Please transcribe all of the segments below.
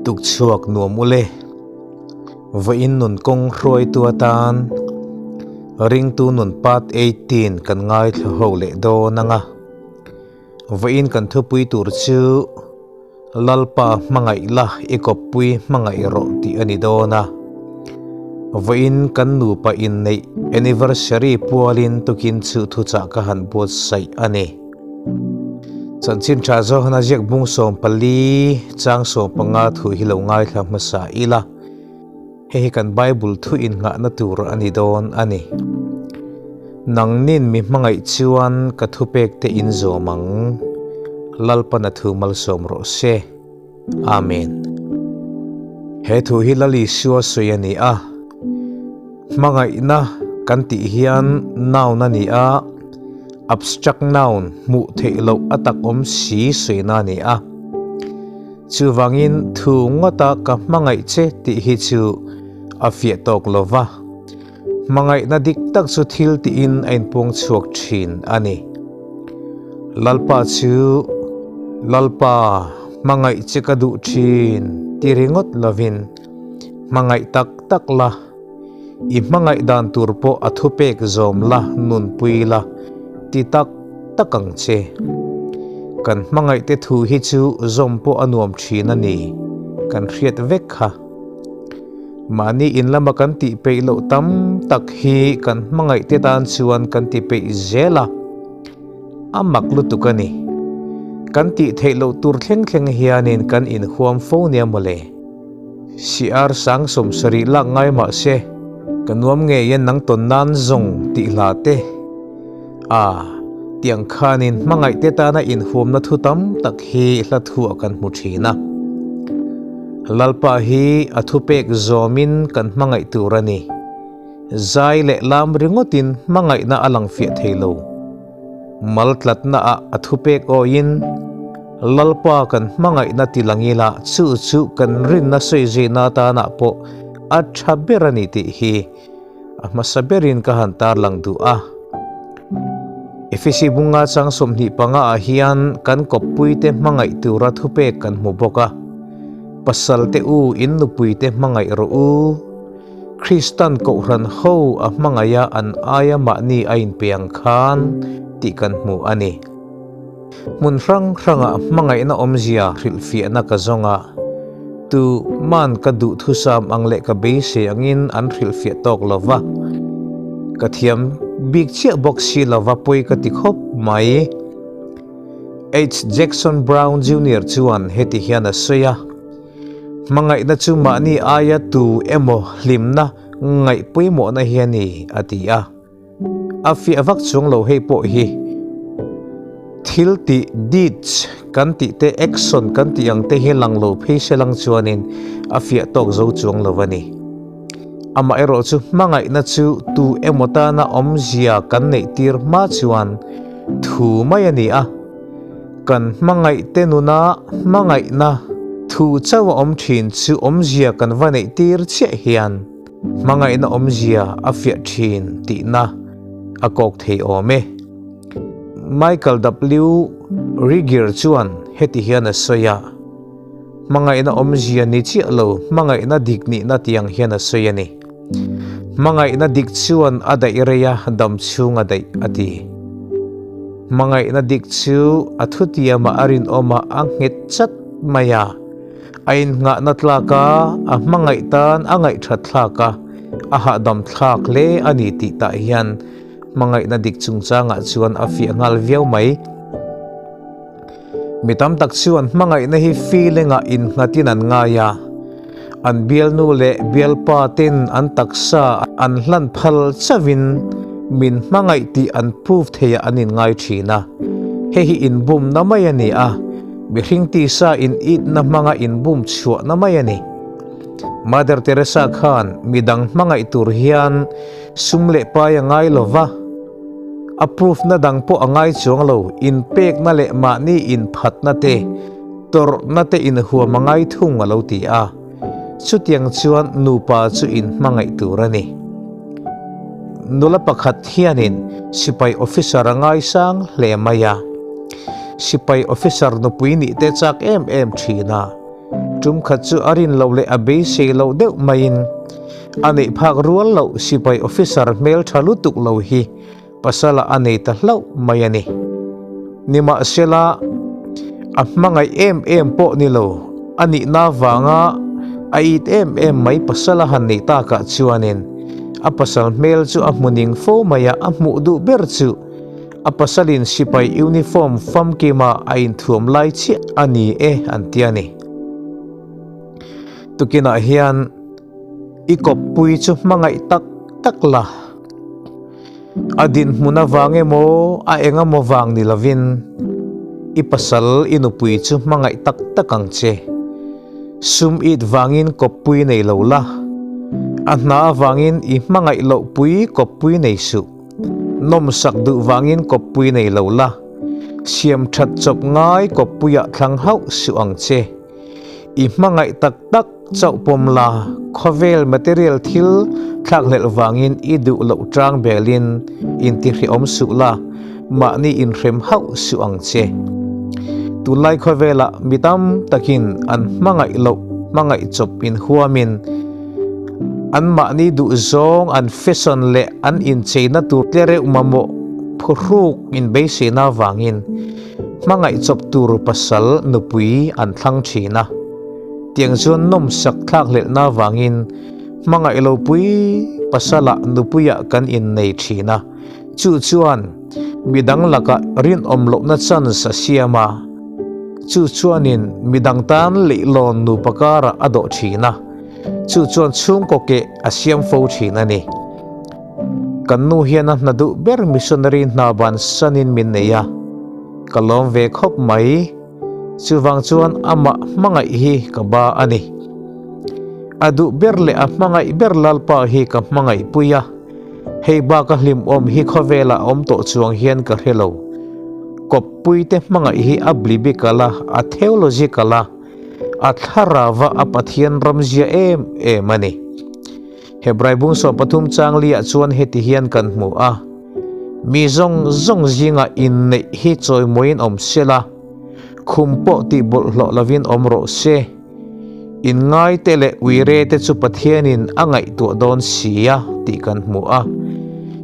Tukchhuak nuam ule. Vawiin nun kawng hruaitu atan Ringtu nun part 18 kan ngaithla ho leh dawn anga. Vawiin kan thupui tur chu Lalpa hmangaih la i kawppui hmangaih rawh tih a ni dawn a. Vawiin kan nupa inneih anniversary pualin tukin chu thuchah ka han buatsaih a ni. Chanchin tha zawhna ziak bung 14 chang 15 thu hi lo ngaithla hmasa ila, hei hi kan Bible thu innghahna tur a ni dawn a ni. Nangnin mi hmangaih chuan ka thupek te in zawm ang, Lalpan a thu malsawm rawh se. Amen. He thu hi Lal Isua sawi a ni a, hmangaihna kan tih hian noun a ni a, Abstract noun hmuh theih loh a tak awm si suina a ni a. Chuvangin thu ngawta ka hmangaih che tih hi chu a fiah tawk lo va, hmangaihna dik tak chu thil tiin a inpuang chhuak thin a ni. Lalpa chu Lalpa hmangaih che ka duh thin ti ringawt lovin hmangaih tak tak la. I hmangaih dan tur pawh a thupek zawm la, nunpui la, ti tak tak ang che. Kan hmangaih te thu hi chu zawm pawh a nuam thin a ni, kan hriat vek kha. Mahni in lama kan tih peih loh tam tak hi kan hmangaih te tan chuan kan ti peih zel a, a mak lutuk a ni. Kan tih theih loh tur thleng thleng hianin kan inhuam fo nia mawle. Siar sang 70 lak ngai mah se, ka nuam ngei e nang tawn nan zawng tih hla te. A, tiang khanin hmangaih te tana inhuamna thu tam tak hi hla thuah kan hmu thin a. Lalpa hi a thupek zawmin kan hmangaih tur a ni. Zai leh lam ringawtin hmangaihna a lang fiah thei lo. Mal tlatna ah a thupek awiin, Lalpa kan hmangaihna ti langila chu chu kan rinna sawizuina atanah pawh a tha ber a ni tih hi a hmasa berin ka han tarlang duh a. Efesi bunga chang 25 ah hian kan kawppuite hmangaih tura thupek kan hmu bawk a, Pasalte u in nupuite hmangaih rawh u. Kristan Kohhran ho a hmangaiha an aia mahni a inpe ang khan tih kan hmu a ni. Hmun hrang hrangah hmangaihna awmzia hrilhfiahna ka zawng a, tu man ka duhthusam ang leh ka beisei angin an hrilhfiah tawk lo va, ka thiam bik chiah bawk si lo va pawi ka ti khawp mai. H. Jackson Brown Junior chuan heti hian a sawi a. Hmangaihna chu mahni aia tu emaw hlimna ngaih pawimawhna hi a ni, a ti a. A fiah vak chuang lo hei pawh hi thil tih, deeds, kan tih te, action kan tih ang te hi lang lo phei se lang chuanin a fiah tawk zo chuang lo a ni. Amaherawh chu hmangaihna chu tu emaw tana awmzia kan neih tir hma chuan thu mai a ni a. Kan hmangaihte nuna hmangaihna thu chauh a awm thin chu awmzia kan va neih tir chiah hian hmangaihna awmzia a fiah thin tihna a kawk thei awm e. Michael W. Rigier chuan heti hian a sawi a, Hmangaihna awmzia ni chiah lo hmangaihna dik nihna tiang hian a sawi a ni. Hmangaihna dik chuan a daih rei a, dam chhung a daih, a ti. Hmangaihna dik chu a thutiamah a rinawm a, a nghet chat mai a. A innghahna tlak a, a hmangaih tan a ngaihthat thlak a, a hahdam thlak hle a ni tih tah hian hmangaihna dik chungchangah chuan a fiah nghal viau mai. Mi tam tak chuan hmangaihna hi feeling-ah innghatin an ngai a, an bialnu leh bialpa ten an taksa an hlan phal chauhin min hmangaih tih an prove theiah an inngai thin a. Hei hi inbumna mai a ni a, mihring tisa initna hmanga inbum chhuahna mai a ni. Mother Teresa khan midang hmangaih tur hian sum leh pai a ngai lo va, A proof na dang pawh a ngai chuang lo, inpekna leh mahni inphatna te, tawrhna te inhuam a ngai thung a lo ti a. Chutiang chuan nupa chu inhmangaih tur a ni. Nula pakhat hianin sipai officer a ngaisang hle mai a. Sipai officer nupui nih te chak em em thin a. Tum khat chu a rin loh leh a beisei loh deuh maiin a neih phak rual loh sipai officer hmeltha lutuk lo hi pasala a nei ta hlauh mai a ni. Nimahsela, a hmangaih em em pawh ni lo, a nihna vanga a it em em mai pasala han neih takah chuanin a pasal hmel chu a hmu ning fo mai a, a hmuh duh ber chu a pasalin sipai uniform famkima a inthuam lai chiah a ni e an ti a ni. Tukinah hian i kawppui chu hmangaih tak tak la. A dinhmun avang emaw, a eng emaw vang ni lovin i pasal i nupui chu hmangaih tak tak ang che. Sum it vangin kawppui nei lo la, a hna avangin i hmangaih loh pui kawppui nei suh. Nawmsak duh vangin kawppui nei lo la, siam that chawp ngai kawppuiah thlang hauh suh ang che. I hmangaih tak tak chauh pawm la, khawvel material thil thlakhlelh vangin i duh loh tang belin intihriawm suh la, mahni inhrem hauh suh ang che. Tunlai khawvelah mi tam takin an hmangaih loh hmangaih chawp inhuamin an mahni duh zawng an fashion leh an incheina tur tlereuh mamawh phuhruk inbeisehna vangin Hmangaih chawp tur pasal nupui an thlang thin a, tiang chuan nawmsak thlak hlelhna vangin hmangaih lo pui pasalah nupuiah kan innei thin a, chu chuan midang lakah rinawm lohna chance a siam a, chu chuanin midang tan leihlawn nupa karah a dawh thin a, chu chuan chhungkaw keh a siam fo thin a ni. Kan nu hian a hna duh ber missionary hna bansanin min nei a, ka lawm ve khawp mai. Chuvang chuan amah hmangaih hi ka ba a ni. A duh ber leh a hmangaih ber Lalpa hi ka hmangaih pui a, hei bak a hlimawm hi khawvelah a awm tawh chuang hian ka hre lo. Kawppuite hmangaih hi a blibical a, a theological a, a thlarava a Pathian ramzia em em a ni. Hebrai bung 13 chang liah chuan heti hian kan hmu a, Mi zawng zawng zingah inneih hi chawimawiin awm se la, khum pawh tih bawlhhlawh lovin awm rawh se. Inngaite leh uire te chu Pathianin a ngaihtuah dawn si a tih kan hmu a.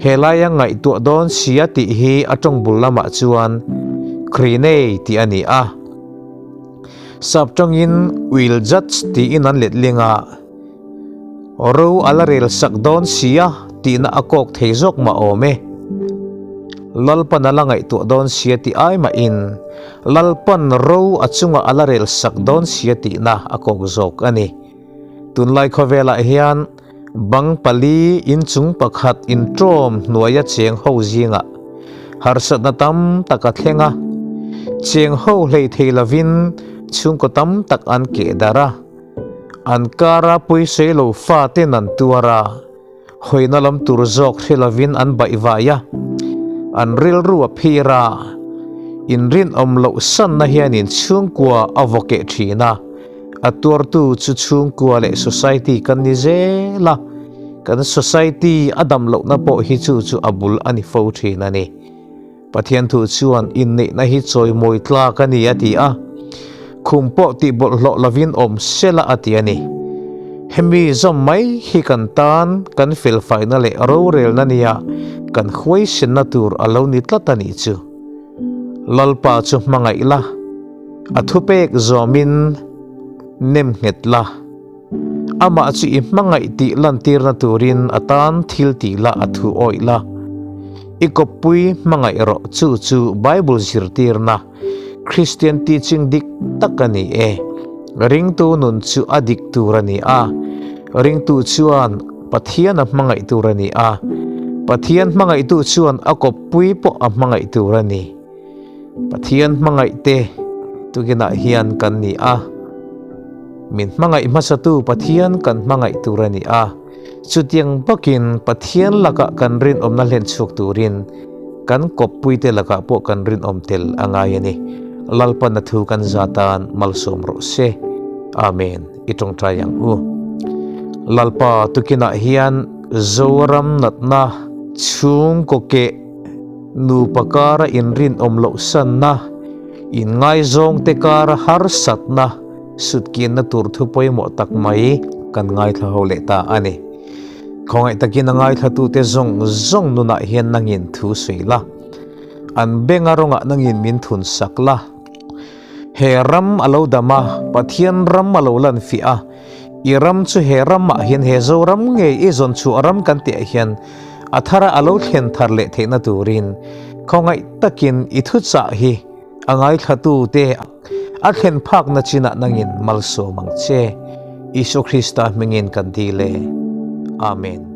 Helaia ngaihtuah dawn si a tih hi a tawng bul lamah chuan Krinei tih a ni a. Sap tawngin will judge tiin an letling a. Ro a la rel sak dawn sia tihna a kawk thei zawk mah awm e. Lalpan a la ngaihtuah dawn sia tih ai mahin Lalpan ro a chungah a la rel sak dawn sia tihna a kawk zawk a ni. Tunlai khawvelah hian bang pali inchung pakhat intawm hnuaia cheng ho zingah harsatna tam tak a thleng a, cheng ho hlei thei lovin chhungkaw tam tak an keh darh a. An kara pawisei lo faten an tuar a, hawina lam tur zawk hre lovin an baihvai a, an rilru a phir a, inrinawm loh sanna hianin chhungkua a vaw keh thin a, a tuartu chu chhungkua leh society kan ni zel a, kan society a dam lohna pawh hi chu chu a bul a ni fo thin a ni. Pathian thu chuan inneihna hi chawimawi tlak a ni a ti a, khum pawh tih bawlhhlawh lovin awm sela a ti a ni. Hemi zawm mai hi kan tan kan felfaina leh rorelna nia kan huaisenna tur a lo ni tlat a nih chu. Lalpa chu hmangaih la, a thupek zawmin nem nghet la. Amah chu i hmangaih tih lantirna turin a tan thil tih la a thu awih la. I kawppui hmangaih rawh chu chu Bible zirtirna, Christian teaching dik tak a ni e. Ringtu nun chu a dik tur a ni a, ringtu chuan Pathian a hmangaih tur a ni a, Pathian hmangaihtu chuan a kawppui pawh a hmangaih tur a ni. Pathian hmangaih te tukinah hian kan ni a, min hmangaih hmasatu Pathian kan hmangaih tur a ni a, chutiang bakin Pathian lakah kan rinawmna hlen chhuak turin kan kawppuite lakah pawh kan rinawm tel a ngai a ni. Lalpan a thu kan za tan malsawm rawh se. Amen. I tawngtai ang u. Lalpa tukinah hian Zoram natna chhungkaw keh Nupa kara inrinawm loh sanna, inngaizawngte kara harsatna, Sutkianna tur thu pawimawh tak mai kan ngaithla ho leh ta a ni. Khawngaih takin a ngaithlatute zawng zawng nunah hian nangin thu sawi la. An benga rawngah nangin min thun sak la. He ram a lo dam a, Pathian ram a lo lan fiah a, i ram chu he ramah hian he Zoram nge i zawn chhuah ram kan tihah hian a thara a lo thlen thar leh theihna turin khawngaih takin i thuchah hi a ngaithlatute a thlen phakna chinah nangin malsawm ang che. Isua Krista hmingin kan dil e. Amen.